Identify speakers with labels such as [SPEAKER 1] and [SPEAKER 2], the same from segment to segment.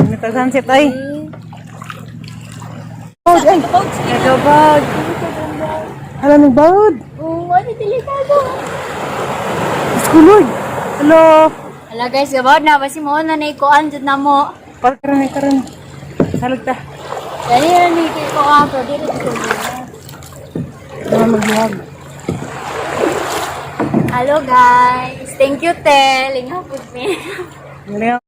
[SPEAKER 1] Nito sunset ay. Oh, ay.
[SPEAKER 2] Nagabag.
[SPEAKER 1] Hala ng bawod.
[SPEAKER 2] Oo, ano delikado.
[SPEAKER 1] Diyos ko, Lord. Hello.
[SPEAKER 2] Hala guys, gabawd na. Basi mo na na ikuan dyan na mo.
[SPEAKER 1] Karon karon. Salag ta.
[SPEAKER 2] Dali na ni ikuan pero dili ko.
[SPEAKER 1] Ano magbuhag.
[SPEAKER 2] Hello guys. Thank you, Tel. Lingapod me.
[SPEAKER 1] Ano.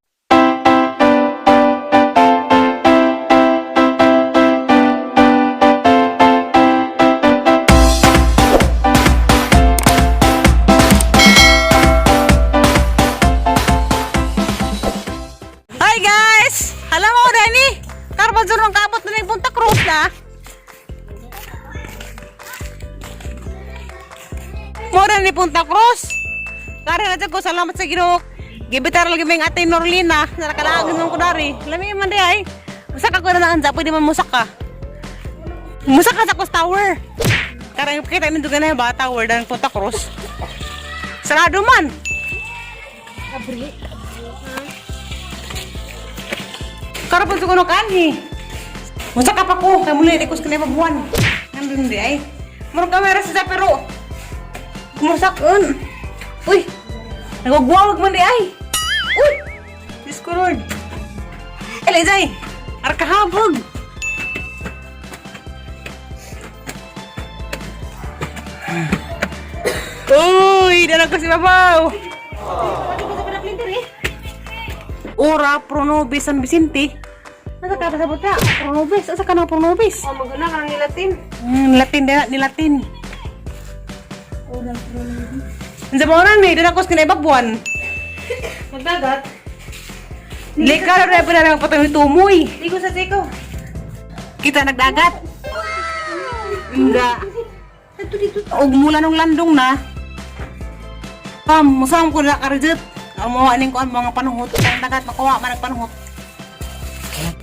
[SPEAKER 1] Hi guys! Alam mo, Danny! Carbon zone ang kabot na yung Punta Cruz na. Mura ni Punta Cruz. Kare na ko, salamat sa Ginoo. Gibitar lagi may ate Norlina. Nakalaagin mo ko dari. Lami man di ay. Musak ako na naanza, pwede man musak ka. Musak ka sa Cruz Tower. Kare kita ni dugan na ba tower dan Punta Cruz. Sarado man. Karon pa ko kanhi. Musa ka pa ko kay muli ikos kanay buwan. Nandun di ay. Murag kamera sa pero kumusakon. Uy. Nagugwawag man di ay. Uy. Diyos ko Lord. Elizay, arkahabog. Uy, dala ko si Babaw. Ora pro nobis San Vicente. Nasa ka sa buta? Pro nobis. Asa ka na pro nobis?
[SPEAKER 3] Oh, maguna ka ng Latin.
[SPEAKER 1] Latin dina ni Latin. Ora pro nobis. Unsa ba oran ni? Dala ko sa kinaibagbuan.
[SPEAKER 3] Magdagat.
[SPEAKER 1] Lika ra pa na patay tumoy.
[SPEAKER 3] Ligo sa siko.
[SPEAKER 1] Kita nagdagat. Nga. Og mula nung landong na. Pam, musam ko na karjut. Ang mga aning ko ang mga panuhot. Ang dagat makuha man ang panuhot.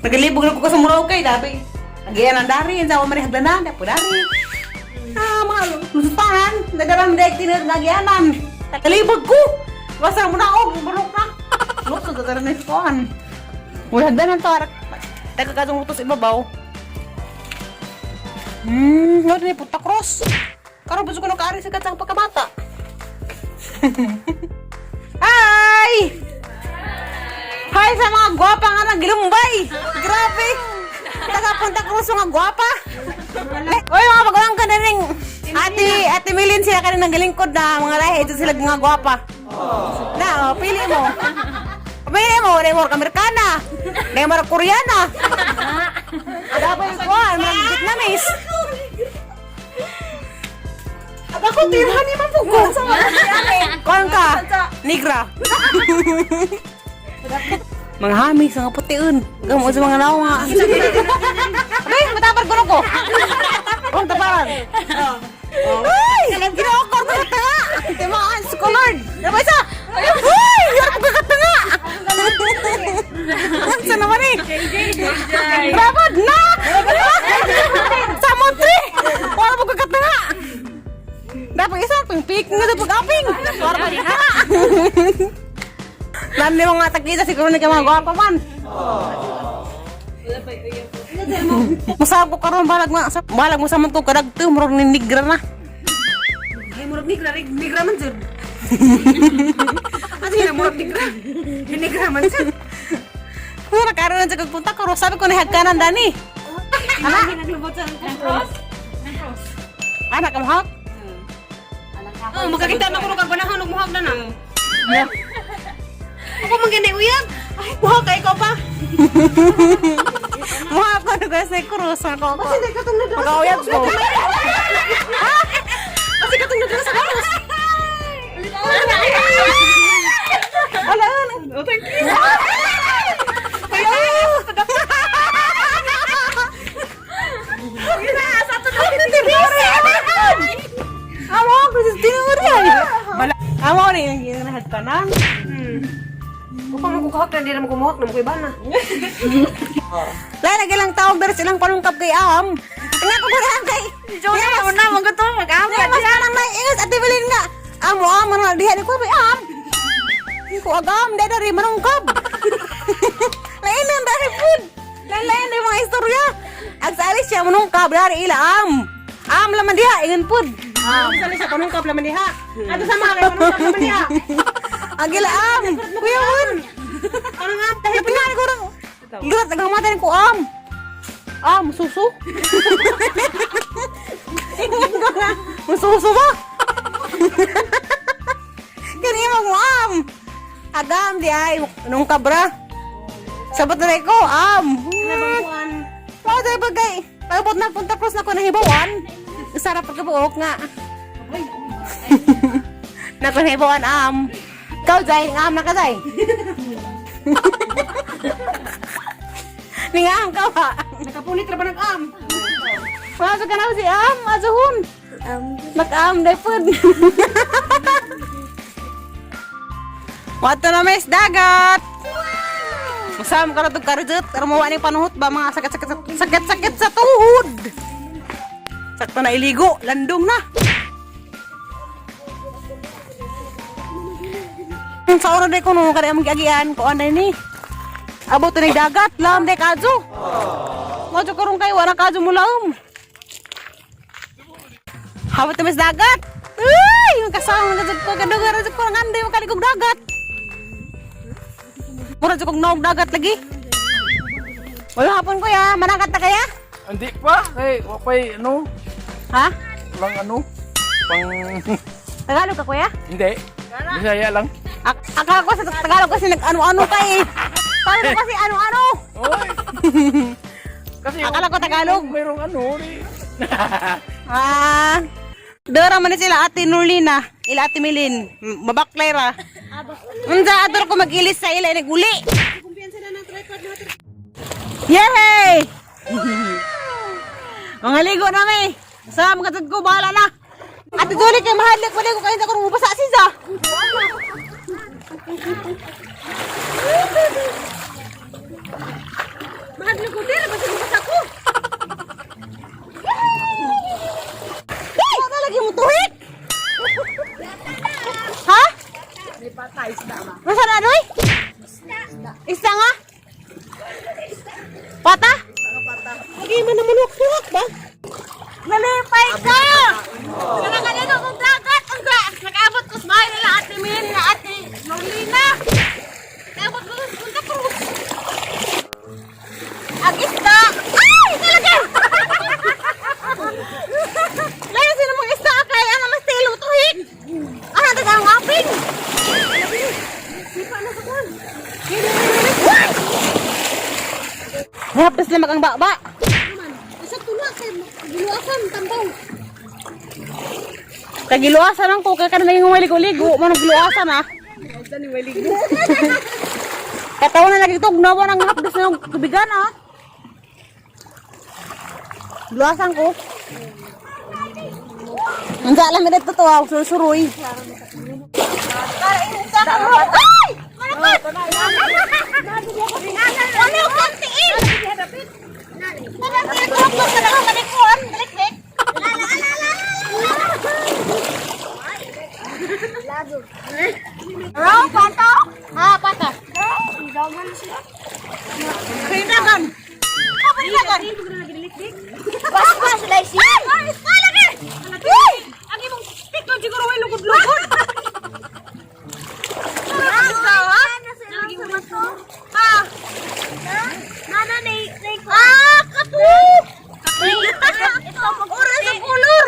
[SPEAKER 1] Nagalibog na ko ka sa Murau kay dabi. Agian ang dari, sa man hagdanan, dapo dari. Ah, mga lusutan, nagaram dek tinod nagyanan. Nagalibog ko. Basta mo na og barok na. Lusod sa taran ni kuan. Wala hagdanan to arak. Taga kadong utos ibabaw. No ni Punta Cruz. Karon gusto ko nakaari sa katsang pagkabata. Hi! Hi sa mga gwapa nga ng Gilumbay! Grabe! Taga Punta Cruz mga gwapa! Uy, mga magulang ka na rin! Ate, Ate Milin sila ka rin ng galingkod na mga lahi. Ito sila mga gwapa. Na, oh, pili mo. Pili mo, Neymar Amerikana. Neymar Koreana. Dapat yung kuhan, mga Vietnamese. Ako, tirhan ni man po ko. Kuhan ka, Negra. Mga hamis, mga putiun. Gamo sa mga lawa. Abay, matapar ko ko. Kung taparan. Ay! Ginoo ko ko katanga. Timaan sa Lord. Dapat isa. Uy! Yarap ko katanga. Sa naman eh. Dapat na! Sa monte! Wala mo katanga. Dapat isa, pang pik nga sa pag-aping. Wala mo katanga. Lami mga tagkita siguro ni ka mga gwapa man. Masab ko karon balag ma balag mo sa man ko kadagto murag ni nigra na.
[SPEAKER 3] Ay, murag nigra, nigra man jud. Ate na murag nigra. Nigra man jud.
[SPEAKER 1] Mura karon na jud punta ko sabi ko ni hagkanan dani. Ana,
[SPEAKER 3] Naglubot sa cross.
[SPEAKER 1] ana ka mohak?
[SPEAKER 3] Oh, magkakita na ko kag panahon og muhag na na. Ako man gani uyab.
[SPEAKER 1] Ay, buhok kay ko pa. Mohak ko na sa krus ako.
[SPEAKER 3] Kasi di ka tong nadala.
[SPEAKER 1] Magauyab ko.
[SPEAKER 3] Kasi ka tong nadala sa cross.
[SPEAKER 1] Wala na.
[SPEAKER 3] Oh, thank you.
[SPEAKER 1] Amo ko sa tinuod yan. Amo ni yung ginahagkanan.
[SPEAKER 3] Upang mo kuhak na di na mo kumuhak na mo iba na.
[SPEAKER 1] Lala lang tawag dari silang panungkap kay Am. Nga ko ganahan kay. Johnny mo na maguto mag-am. Mas kanang may ingas at bilin nga. Amo am man diha ni ko may am. Ni ko agam dai dari manungkap. Lain ang dari siya manungkab dari ila am. Am laman diha ingon pud.
[SPEAKER 3] Am. Sa siya panungkab laman diha. Ato sa mga kay panungkab laman diha.
[SPEAKER 1] Ang ila am. Kuya un.
[SPEAKER 3] Anong am?
[SPEAKER 1] Dahil pinari ko rin. Lurat naghamatan ko am. Am susu. Ingon ko na. Mususu ba? Kani mo am. Agam di ay nung kabra. Sabot na ko am.
[SPEAKER 3] Bangkuan.
[SPEAKER 1] Mao dai bagay. Pagabot na Punta Cruz na ko nahibawan. Sarap pagkabuok nga. Na ko nahibawan am. Ikaw jay, am na ka jay. Ninga am ka ba?
[SPEAKER 3] Nakapunit ra ba nag-am?
[SPEAKER 1] Masuk ka na si am, azuhon. Nag-am dai pud. Wato na mes dagat. Masam ka na itong karujot. Pero ni panuhot ba mga sakit-sakit sakit-sakit sa tuhod. Sakto na iligo, landong na. Sa oras na ko nung kaya among giagian ko anay ni. Abot na dagat, lam de kadyo. Mo karon kay wala kadyo mo laom. Hawat na mas dagat. Uy, kasama na jud ko kaduga ra jud ko nganday makaligog dagat. Mura jud kog naog dagat lagi. Wala hapon kuya, managat na kaya?
[SPEAKER 4] Hindi pa. Kay, wapay, ano,
[SPEAKER 1] Ha?
[SPEAKER 4] lang ano, pang,
[SPEAKER 1] Tagalog ka kuya?
[SPEAKER 4] hindi. Bisaya lang.
[SPEAKER 1] Akala ko sa Tagalog kasi nag-ano-ano ka eh. Paano kasi ano-ano?
[SPEAKER 4] Oy. Kasi,
[SPEAKER 1] Akala ko Tagalog.
[SPEAKER 4] Mayroong ano, eh.
[SPEAKER 1] Ah. Dora man ni sila Ate Nurlina, ila Ate Milin, mabaklay ra. Unsa ador ko magilis sa ila naguli. Yay! Mga ligo na mi. Sa mga tad ko bahala na. Ate Duli kay mahadlok ko ko kayo ko mubasa siya.
[SPEAKER 3] Mahadlok ko dira basta mabasa ko.
[SPEAKER 1] Hey! Wala lagi mo tuhik. Ha?
[SPEAKER 3] May patay isda ba?
[SPEAKER 1] Masa na doy? Isda nga? Pata?
[SPEAKER 3] Lagi man naman tuhak ba?
[SPEAKER 1] Nalipay ka! Nakakaligo kong dagat! Ang nag-abot ko sa bahay nila Ate Min, na Ate Norlina! Nag-abot ko sa Punta Cruz! Ang isda! Ay! Talaga! Layo sila mong isda kay ano mas tilo tuhik! Ano taga ang aping? Uy! Hapis na makang baba.
[SPEAKER 3] Isa tula kay giluasan tambaw.
[SPEAKER 1] Kagiluasan ang ko kay kanang naging ligo-ligo, mo nang giluasan ah. Katawa na lagi tugnaw nang hapdos na yung tubigan ah. Giluasan ko. Ang alam na dito to ah, suruy. Ay! Malakot! Ano yung kantiin? Ano yung kantiin? Dalik-lik. Raw, pato? Ha, pato. Pindagan. Ha, pindagan.
[SPEAKER 2] Bas bas lai siya.
[SPEAKER 1] Ay, isda lagi. Uy! Ang imong tikon siguro way lugod-lugod. Isda, ha? Ha?
[SPEAKER 2] Nana nay nay ko.
[SPEAKER 1] Ah, kato! Oras ang color!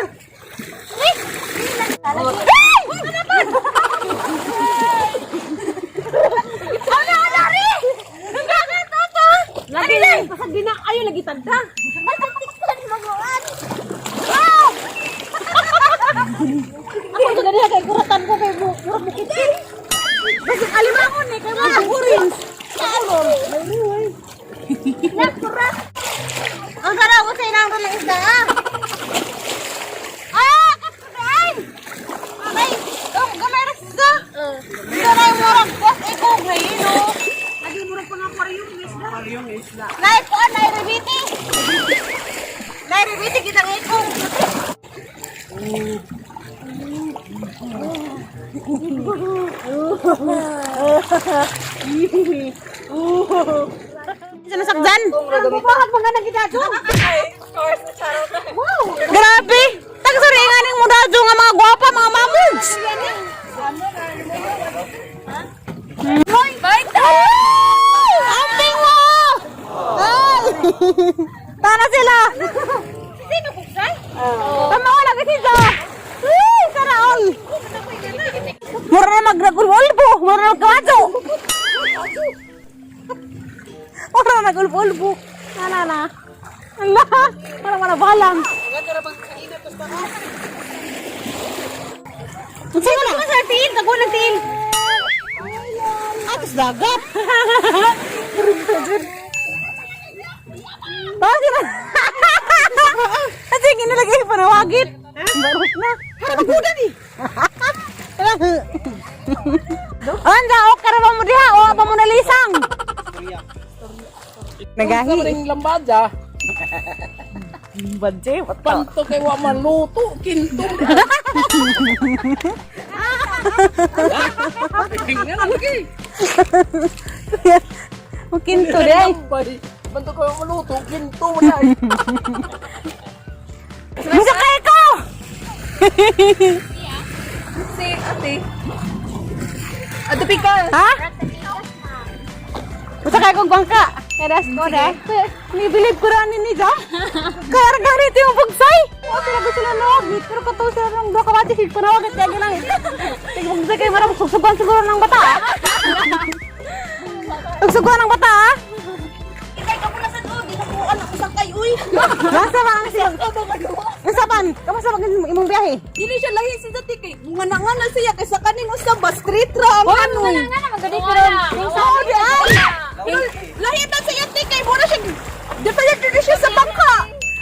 [SPEAKER 1] Ay! Ano ba? Ala, ala, ri! Ang dagat, tato!
[SPEAKER 3] Lagi pasag dina ayo lagi tagda.
[SPEAKER 1] Wow!
[SPEAKER 3] Ako ito ganiha kay kuratan ko kay murag bukit.
[SPEAKER 1] Basig alimangon eh, kay mga orange. Ang sarap ko sa inang ng isda ah. Ah, katay! Ay, dong gamay ra isda. Ito na yung murag boss iko grino.
[SPEAKER 3] Lagi murag pang aquarium ng isda. Aquarium ng isda.
[SPEAKER 1] Nay ko nay rebiti. Nay rebiti kita ng iko. Sinasakdan?
[SPEAKER 3] Ang bubuhat mga nagidadong. course, charot.
[SPEAKER 1] Grabe! Tagsuri nga ning mudadyo nga mga gwapa, mga mamugs!
[SPEAKER 2] Bye ta.
[SPEAKER 1] Amping mo! Ay! Tara sila!
[SPEAKER 3] Sino bugsay?
[SPEAKER 1] Tama wala kasi siya! Uy! Sana all! Mura na magnagulbo! Mura na magkawadyo! Mura na nagulbo-ulbo! Ana na! Ala! Parang wala balang! Sino na? Sa tiil! Tago ng tiil! Atos dagat! Bakit na? Kasi ginalagay panawagit. Barot na. Harapudan eh. Anda, okay ra ba mo diha? O, pa mo nalisang? Nagahi.
[SPEAKER 4] Ring lambada.
[SPEAKER 1] Badje, what the?
[SPEAKER 4] Panto kay wa maluto kinto. Tingnan lagi.
[SPEAKER 1] Makinto di ay.
[SPEAKER 4] Lambay. Panto kay wa maluto kinto mo na.
[SPEAKER 1] Musakay ko!
[SPEAKER 3] Si ate. Ato pika.
[SPEAKER 1] Ha? Musakay kong bangka. Kaya ko de. Nibilib ko rin ni Ja. Kaya ganito yung bugsay. O sila gusto sila nawagit. Pero kato sila ng duha ka bati. Sige panawagit. Kaya lang. Sige bugsay kayo marang sugsugan siguro ng bata. Ah. Sugsugan ng bata ah.
[SPEAKER 3] Ikay ka muna sa doon. Di na ko anak usang kay uy.
[SPEAKER 1] Nasa ba ang siya? Nasa ban? Kamusta ba ang imong biyahe?
[SPEAKER 3] Dili siya lahi si dati kay mga nangana siya kaysa kaning usab ba street ra ang ano.
[SPEAKER 2] Nga na magadi pero
[SPEAKER 1] Oo, di ay!
[SPEAKER 3] Lahi ta siya ti kay mura siya different na siya sa bangka.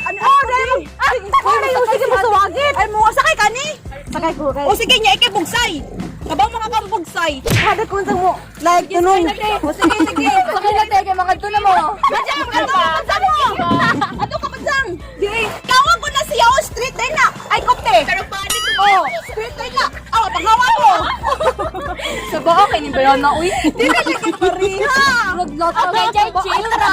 [SPEAKER 3] Ano oh, dahil
[SPEAKER 1] Ay, ay, sige mo suwagit.
[SPEAKER 3] Ay mo sakay kani.
[SPEAKER 1] Sakay ko kay.
[SPEAKER 3] O sige niya ikay bugsay. Kabaw mga kang bugsay.
[SPEAKER 1] Kada kung sa mo, like tunong.
[SPEAKER 3] O sige sige.
[SPEAKER 2] Sakay na te kay mga na mo.
[SPEAKER 3] Bajang, ato ka pansang mo. Ato ka pansang. Di, kawag ko na siya o street day na. Ay kopte. Pero paano ko? Street day na. Aw, panghawa ko.
[SPEAKER 2] Sa bao kay ni bayon na uy.
[SPEAKER 3] Di na lagi pariha.
[SPEAKER 2] Okay, jay chill ra.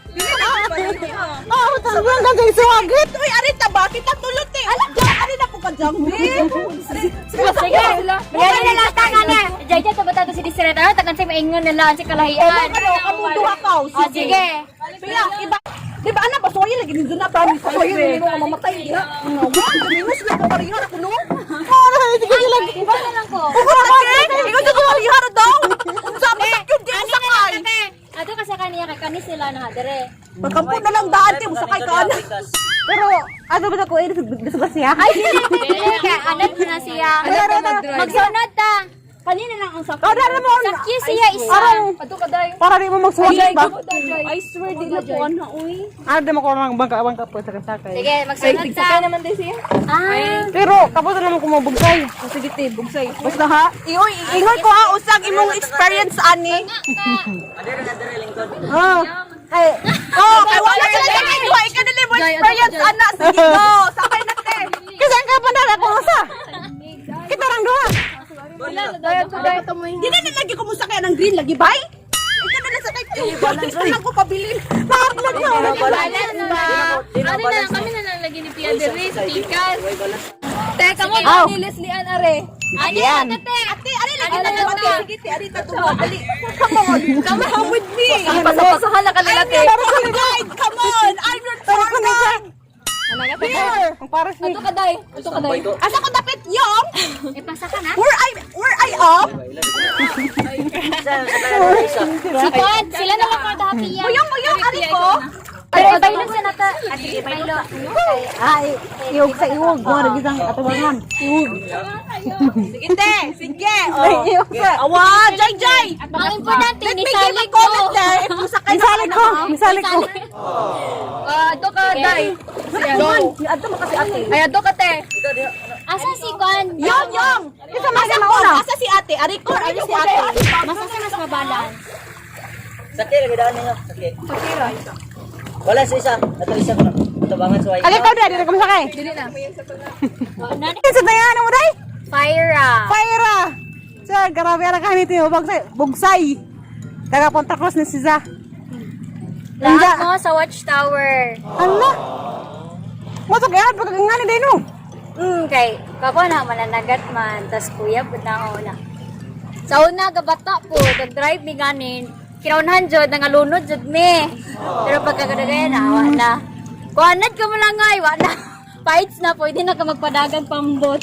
[SPEAKER 3] Di na lagi pariha.
[SPEAKER 1] Oh, talagang gagawin suwagit.
[SPEAKER 3] Uy, ari ta ba? Kita tulot eh. Alam ka, ari na po ka jang.
[SPEAKER 2] Sige. Yan na lang ta na. Jay jay tabata to si Disreta. Tagan sa maingon nila ang si kalahian.
[SPEAKER 3] Ano, kamundo ka.
[SPEAKER 2] Oh, sige.
[SPEAKER 3] Pila, iba. Di ba ana basuya lagi ni na pa ni basuya ni mo nga mamatay diha. Mga wa, minus lang ko pariha ra kuno.
[SPEAKER 1] Oh, sige sila.
[SPEAKER 2] Iba na lang ko.
[SPEAKER 3] Ikaw sa pariha ra daw. Unsa man sa kyud di sakay.
[SPEAKER 2] Ato ka sa kaniya kay kani sila na dere.
[SPEAKER 3] Pagkampo na lang daan ti sakay ka ana.
[SPEAKER 1] Pero, ano ba ko eh, disuglas siya?
[SPEAKER 2] Ay, dili kay anak na siya. Magsunod ta. Kanina lang ang sakyo.
[SPEAKER 1] Oh, dara mo.
[SPEAKER 2] Sakyo siya isa.
[SPEAKER 1] Arang, para di mo magsuwagit ba?
[SPEAKER 3] I swear di na po ana uy.
[SPEAKER 1] Ano di mo ko ng bangka-bangka po sa sakay.
[SPEAKER 2] Sige, magsunod ta.
[SPEAKER 3] naman din siya.
[SPEAKER 2] Ah.
[SPEAKER 1] Pero, kapos na naman kumubugsay.
[SPEAKER 3] Sige te, bugsay. Basta ha. Iyoy, ingoy ko ha usag imong experience ani.
[SPEAKER 1] Ah, ay,
[SPEAKER 3] Oh, kay wala sila sa kay duha ikaw dili mo experience ana. Sige go, sakay na te.
[SPEAKER 1] kasi ang kapandar ako usa. Kita rang duha.
[SPEAKER 3] Di na na lagi ko mo sakay ng green lagi bay. Ikaw na lang sakay te. Balance lang ko pabilin.
[SPEAKER 1] Maarlag na.
[SPEAKER 2] Balance ba? Ano na lang kami na lang lagi ni Pia Dere sa tikas. Teka mo,
[SPEAKER 1] Aw.
[SPEAKER 2] ni Leslie Ann are. Ano yan, ate?
[SPEAKER 3] Ate, ari lagi
[SPEAKER 2] Ano
[SPEAKER 3] na
[SPEAKER 2] lang
[SPEAKER 3] ate.
[SPEAKER 2] ta?
[SPEAKER 3] Sige te, ari ta tuwa. Dali. Come on. Come on with me.
[SPEAKER 2] Pasapasahan na kalala,
[SPEAKER 3] I'm your tour guide. Come on. I'm your tour guide.
[SPEAKER 1] Here. Ang pares ni.
[SPEAKER 2] Ato ka day. Ato ka day.
[SPEAKER 3] Asa ko dapit yung?
[SPEAKER 2] Ipasa ka na.
[SPEAKER 3] Where I am?
[SPEAKER 2] Si Todd, sila na lang for happy yan.
[SPEAKER 3] Muyong muyong ari ko.
[SPEAKER 2] Pero ibaylo sa nata. Ate, ibaylo.
[SPEAKER 1] Ay, iwog sa iwog. Mo rin isang atubangan. Iwog.
[SPEAKER 3] Sige te, sige.
[SPEAKER 1] Ay,
[SPEAKER 3] Oh.
[SPEAKER 1] iwog sa.
[SPEAKER 3] Awa, Jai Jai.
[SPEAKER 2] Ang importante,
[SPEAKER 3] Let me give a
[SPEAKER 2] nisalik
[SPEAKER 3] comment
[SPEAKER 2] ko.
[SPEAKER 3] there. If musakay na
[SPEAKER 1] Misali ko, misali ko.
[SPEAKER 3] Ato ka, Day. Go. Ato mo kasi ate.
[SPEAKER 5] Ay, ato ka te.
[SPEAKER 2] Asa si Kwan?
[SPEAKER 3] Yong, yong.
[SPEAKER 1] Isa man
[SPEAKER 3] Asa
[SPEAKER 1] na
[SPEAKER 3] ko?
[SPEAKER 1] mauna.
[SPEAKER 3] Asa si ate? Ari ko, ari si ate.
[SPEAKER 2] Mas asa mas mabalance.
[SPEAKER 6] Sakit, lagi daan ninyo. Sakit. Wala sa isa. Ato isa ko na. Tabangan sa
[SPEAKER 1] Agay ka dai, dili ka masakay.
[SPEAKER 5] Dili na.
[SPEAKER 1] Sa tayan mo dai.
[SPEAKER 2] Fire.
[SPEAKER 1] Fire. Sir, grabe ra kanito yung bugsay. Bugsay. Taga Ponta Cruz ni Siza.
[SPEAKER 2] Lahat mo sa watchtower.
[SPEAKER 1] Hala. Mo to kaya pag ngani day no.
[SPEAKER 2] Kay kako na mananagat man tas kuya pud na ako na. Sa una gabata po, nag-drive mi ganin. Kinaunhan jud nangalunod jud mi. Pero pagkakadagayan na wa na. Kuanad ka mo lang ay wa na. Fights na pwede na ka magpadagan pambot.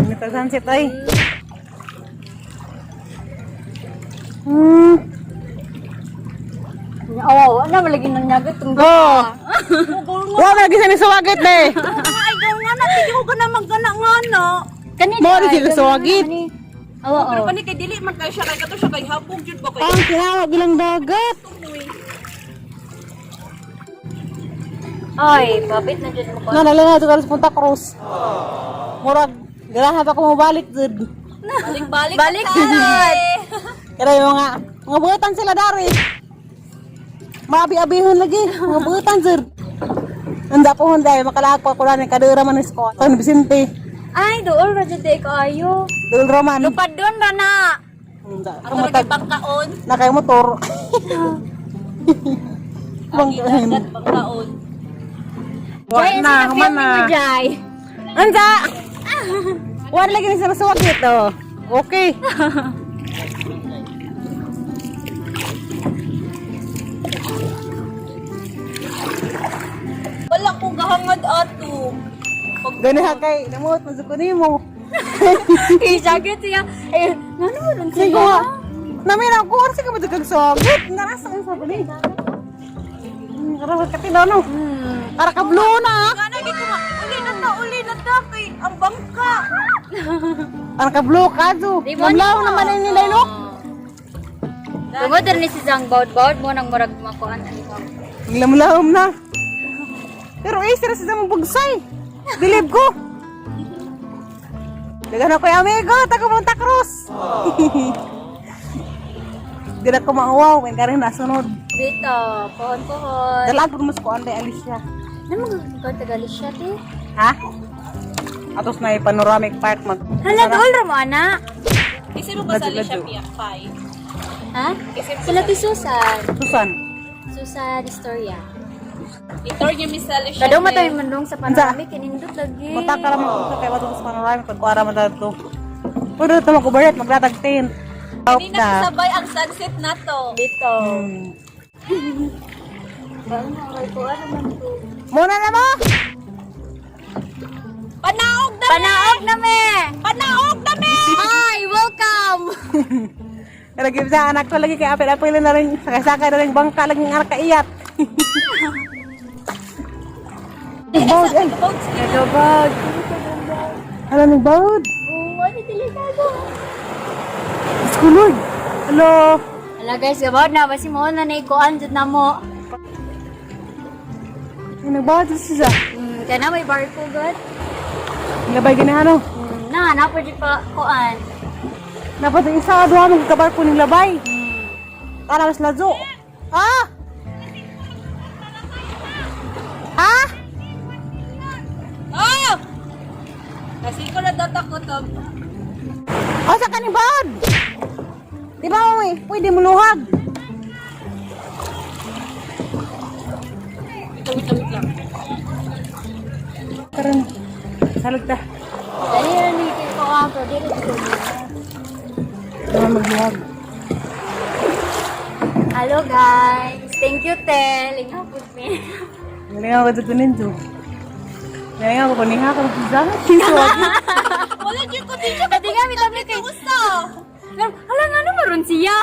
[SPEAKER 1] May sunset ay.
[SPEAKER 2] Oh, wala malagi nang nyagat tong
[SPEAKER 1] Oh. Wa man lagi sa ni suwagit be.
[SPEAKER 3] Ay, gaw nga na, tigil ko na maggana nga na.
[SPEAKER 2] Kani
[SPEAKER 1] Mo rin sila suwagit.
[SPEAKER 2] Oo,
[SPEAKER 3] Pero
[SPEAKER 2] oo.
[SPEAKER 3] kani kay dili man kay siya kay kato siya kay habog jud ba kay.
[SPEAKER 1] Ang tinawag ilang dagat.
[SPEAKER 2] Ay, babit na jud mo ko.
[SPEAKER 1] Na nala na ito sa Punta Cruz. Murag ganahan pa ko mobalik jud.
[SPEAKER 3] Balik-balik.
[SPEAKER 2] Balik jud.
[SPEAKER 1] Kaya yung mga buutan sila dari. Maabi-abihon lagi, mga buutan jud. Anda po honday makalaag pa ko lang kadura man is ko. San Vicente,
[SPEAKER 2] Ay, dool ra jud di kaayo.
[SPEAKER 1] Dul Roman.
[SPEAKER 2] Lupad doon ra na.
[SPEAKER 1] Anda,
[SPEAKER 3] Ato ra kay bangkaon.
[SPEAKER 1] na kay motor. Bangkaon.
[SPEAKER 3] Dagat bangkaon.
[SPEAKER 1] Wa
[SPEAKER 2] Jay,
[SPEAKER 1] na,
[SPEAKER 2] na,
[SPEAKER 1] human na.
[SPEAKER 2] mo, Jay.
[SPEAKER 1] Anza! Wala lagi ni sa suwagit oh. Okay.
[SPEAKER 3] Wala ko gahangad ato.
[SPEAKER 1] Gani ha kay namuot man ko nimo.
[SPEAKER 2] Isagit siya. Eh, ngano mo ron
[SPEAKER 1] Sige
[SPEAKER 2] siya?
[SPEAKER 1] ko. Namin ako oras ka ba kag suwagit? Narasa ang sa bali. Kara ka tinaw no. Para ka blue na. Ah.
[SPEAKER 3] Gana gi ko ma. Uli na ta, uli na ta kay ang bangka.
[SPEAKER 1] Para ka blue ka do.
[SPEAKER 2] Di mo
[SPEAKER 1] Mamlaw
[SPEAKER 2] ni-
[SPEAKER 1] naman ni Lailo.
[SPEAKER 2] Tungod rin ni si Zang bawd-bawd mo nang murag makuan ani ko.
[SPEAKER 1] Lamlaom na. Pero eh, sira sa mong bugsay. Bilib ko. Dagan ako yung amigo, taga Punta Cruz. Di na ko mauwaw, may karin nasunod.
[SPEAKER 2] Dito, pohon-pohon.
[SPEAKER 1] Dalaan po mo sa kuan day Alicia.
[SPEAKER 2] Ano magkuhan Tagalog siya, ti?
[SPEAKER 1] Ha? Atos na yung panoramic park mag.
[SPEAKER 2] Hala, dool ra mo, ana.
[SPEAKER 3] Kasi mo kasali
[SPEAKER 1] Ladyo,
[SPEAKER 3] siya
[SPEAKER 1] ladyo.
[SPEAKER 3] piya pay.
[SPEAKER 2] Ha? Sila ti Susan.
[SPEAKER 1] Susan.
[SPEAKER 2] Susan Historia.
[SPEAKER 3] Itor niya misali siya.
[SPEAKER 2] Kadaw matay mandong sa panoramic, kinindot lagi.
[SPEAKER 1] Punta ka lang mag kay wato sa panoramic pag kuara man dato. Pwede ito mag-ubarit, maglatag tent. Out
[SPEAKER 3] Kanina
[SPEAKER 1] na.
[SPEAKER 3] kasabay ang sunset na to.
[SPEAKER 2] Dito.
[SPEAKER 1] Muna na mo!
[SPEAKER 3] Panaog na!
[SPEAKER 2] Panaog na me!
[SPEAKER 3] Panaog na me!
[SPEAKER 2] Hi! Welcome!
[SPEAKER 1] Pero give sa anak ko lagi kay apil-apil na rin, sakay-sakay na rin bangka lagi ang anak kaiyat. Bawd, ay.
[SPEAKER 2] Nagabag.
[SPEAKER 1] Hala ng bawd.
[SPEAKER 2] Oh, ano delikado.
[SPEAKER 1] Skulod. Hello.
[SPEAKER 2] Hala guys, gabawd na. Basi mo na naikuan dyan na mo.
[SPEAKER 1] Ay, nagbawd sa siya.
[SPEAKER 2] Kaya na may barko god.
[SPEAKER 1] Labay ginahano.
[SPEAKER 2] Na, napod dyan pa kuan.
[SPEAKER 1] Dapat ang isa duha magkabar ko ning labay. Para mas lazo. Ah! Ah!
[SPEAKER 3] Ah! Kasi ko na data ko to.
[SPEAKER 1] O sa kaning bawd. Di ba mami? Pwede mo luhag.
[SPEAKER 3] Wait, wait, wait lang.
[SPEAKER 1] Karon. Salag ta.
[SPEAKER 2] Dali na ni kuan pero di ko.
[SPEAKER 1] Ano magluhag?
[SPEAKER 2] Hello guys. Thank you Tel. Ingapod me.
[SPEAKER 1] Galing ako dito ninjo. Galing ako kunin ako sa
[SPEAKER 3] Wala dyan ko dito.
[SPEAKER 2] Pwede nga mi tabi kay.
[SPEAKER 3] Gusto!
[SPEAKER 2] Hala nga ano maron siya.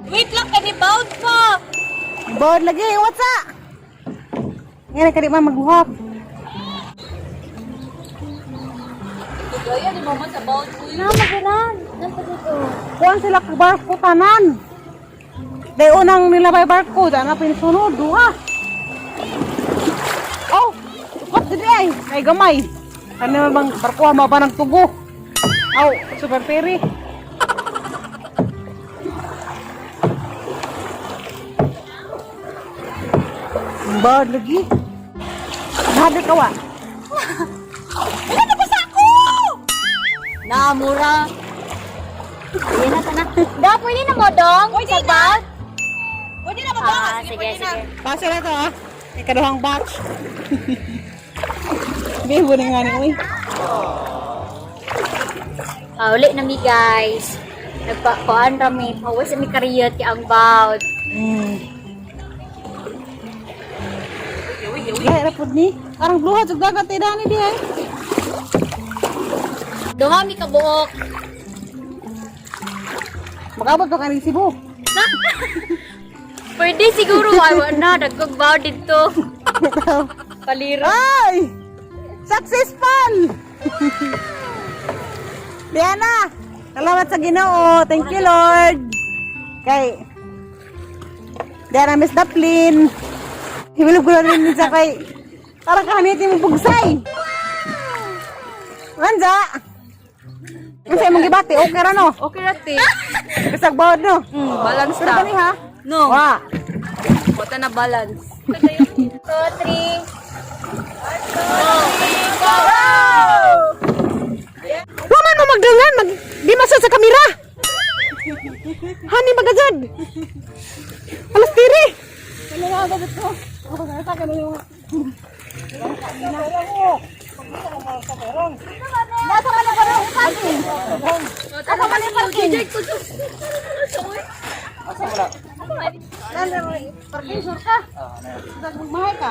[SPEAKER 3] Wait lang, kani bawd pa!
[SPEAKER 1] Bawd lagi, what's up? Ngayon kadi man magluhag.
[SPEAKER 3] Ito gaya, di mo man sa bawd ko
[SPEAKER 2] Na magaran. Napa dito.
[SPEAKER 1] Kuan sila ka barko tanan. Day unang nilabay barko, dana pinisunod duha. Oh, what did ay? Ay gamay. Ano bang barko ma ba ng tugo? Aw, super ferry. Bad lagi. Hadi ka wa.
[SPEAKER 3] Wala na ba sa ako?
[SPEAKER 2] Na mura. Ayan na tanak. Da, pwede na mo dong?
[SPEAKER 3] Pwede
[SPEAKER 2] Sa
[SPEAKER 3] na.
[SPEAKER 2] bag?
[SPEAKER 3] Pwede na ba?
[SPEAKER 2] Ah,
[SPEAKER 3] Sige,
[SPEAKER 2] sige,
[SPEAKER 3] pwede na.
[SPEAKER 2] sige.
[SPEAKER 1] Paso na to ah. Ikaduhang batch. Bibo na nga ni uy.
[SPEAKER 2] Ah, uli na mi guys. Nagpakuan rami. Pawas mi kariyot kay ang bawd.
[SPEAKER 1] Lahi ra pud ni. Arang bluha jud dagat eh dani di ay.
[SPEAKER 2] Duha mi kabuok.
[SPEAKER 1] Makabot pa kaning Cebu.
[SPEAKER 2] Pwede siguro ay wa na dagkog bawd dito. Paliro.
[SPEAKER 1] Ay! Successful! Diana, salamat sa Ginoo. Thank you, Lord. Kay Diana, Miss Daplin. Hibilog ko na rin sa kay para kahaniti mong bugsay. Manza! Ang sa imong gibati, okay ra no?
[SPEAKER 3] Okay ra te.
[SPEAKER 1] Bisag bawod no?
[SPEAKER 3] Balance
[SPEAKER 1] Pero
[SPEAKER 3] ta.
[SPEAKER 1] kani ha?
[SPEAKER 3] No.
[SPEAKER 1] Wa.
[SPEAKER 3] Wala na balance.
[SPEAKER 2] 2, 3.
[SPEAKER 1] Wa man mo magdangan, mag di masud sa kamera. Hani magajad. Alas tiri. Nasa man ang parang parking? Asa man ang parking?
[SPEAKER 6] Asa mo na?
[SPEAKER 1] Parking sure ka? Magmahay ka?